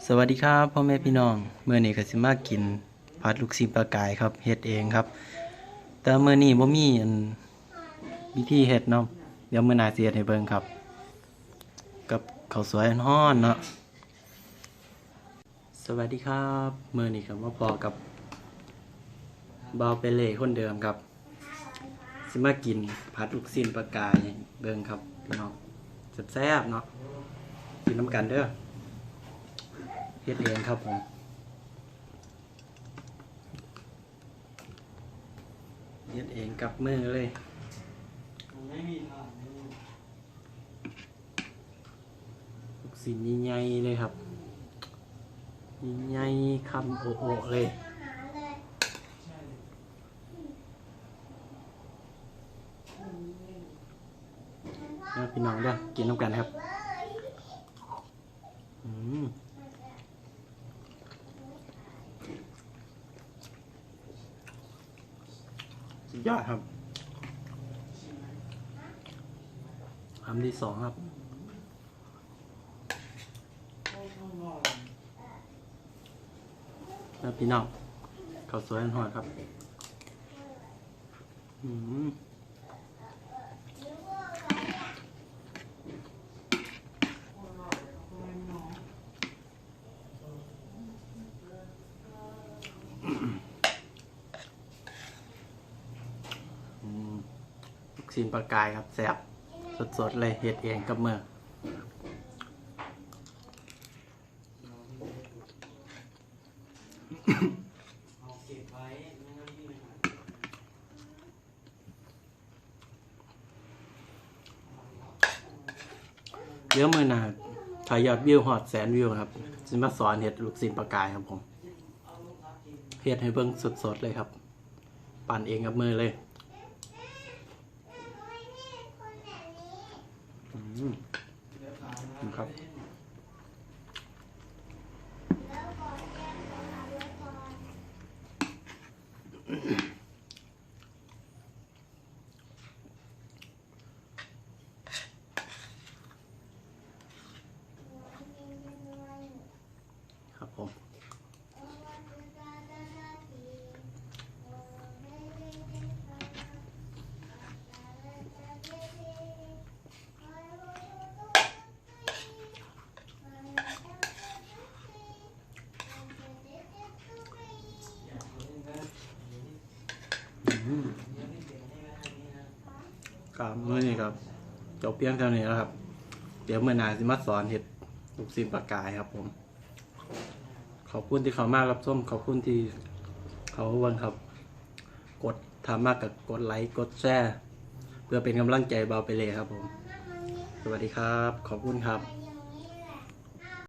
ສະຫວັດດີຄັບພໍ່ແມ່ພີ່ນ້ອງ, ມື້ນີ້ກໍຊິມາກິນຜັດລູກຊີ້ນປາກາຍຄັບ ເຮັດເອງຄັບ. ແຕ່ມື້ນີ້ບໍ່ມີອັນ ວິທີເຮັດເນາະ, ດຽວມື້ໜ້າຊິເຮັດໃຫ້ເບິ່ງຄັບ ກັບເຂົ້າສວຍຮ້ອນໆເນາະ. ສະຫວັດດີຄັບ, ມື້ນີ້ກໍມາພໍ້ກັບບ່າວເປເລ່ຄົນເດີມຄັບ. ຊິມາກິນຜັດລູກຊີ້ນປາກາຍໃຫ້ເບິ່ງຄັບພີ່ນ້ອງ, ແຊບໆເນາະ, ກິນນຳກັນເດີ. ເຮັດເອງຄັບຜົມ, ເຮັດເອງກັບມືເລີຍ. ລູກຊີ້ນໃຫຍ່ໆເລີຍຄັບ, ໃຫຍ່ໆ ຄຳໂອະໆເລີຍ. ເດີພີ່ນ້ອງເດີ, ກິນນຳກັນຄັບ. ອືມ ສຸດຍອດຄັບ, ຄຳທີສອງຄັບ. ເດີພີ່ນ້ອງ, ເຂົ້າສວຍຮ້ອນໆຄັບ. ອືມ ອືມ ລູກຊີ້ນປາກາຍຄັບ, ແຊບ, ສົດໆເລີຍ, ເຮັດເອງກັບມື. ດຽວມື້ໜ້າ ຖ້າຍອດວິວຮອດແສນວິວຄັບ ຊິມາສອນເຮັດລູກຊີ້ນປາກາຍຄັບຜົມ, ເຮັດໃຫ້ເບິ່ງສົດໆເລີຍຄັບ, ປັ້ນເອງກັບມືເລີຍ. ອືມ ນີ້ຄັບ. ຄັບຜົມ. ອືມ ກໍມື້ນີ້ກໍຈົບພຽງເທົ່ານີ້ແລ້ວຄັບ. ດຽວມື້ໜ້າຊິມາສອນເຮັດລູກຊີ້ນປາກາຍຄັບຜົມ. ຂອບຄຸນທີ່ເຂົ້າມາຮັບຊົມ, ຂອບຄຸນທີ່ເຂົ້າມາເບິ່ງຄັບ. ກົດ ຖ້າມັກກໍກົດໄລ ກົດແຊ ເພື່ອເປັນກຳລັງໃຈບ່າວເປເລ່ຄັບຜົມ. ສະຫວັດດີຄັບ, ຂອບຄຸນຄັບ.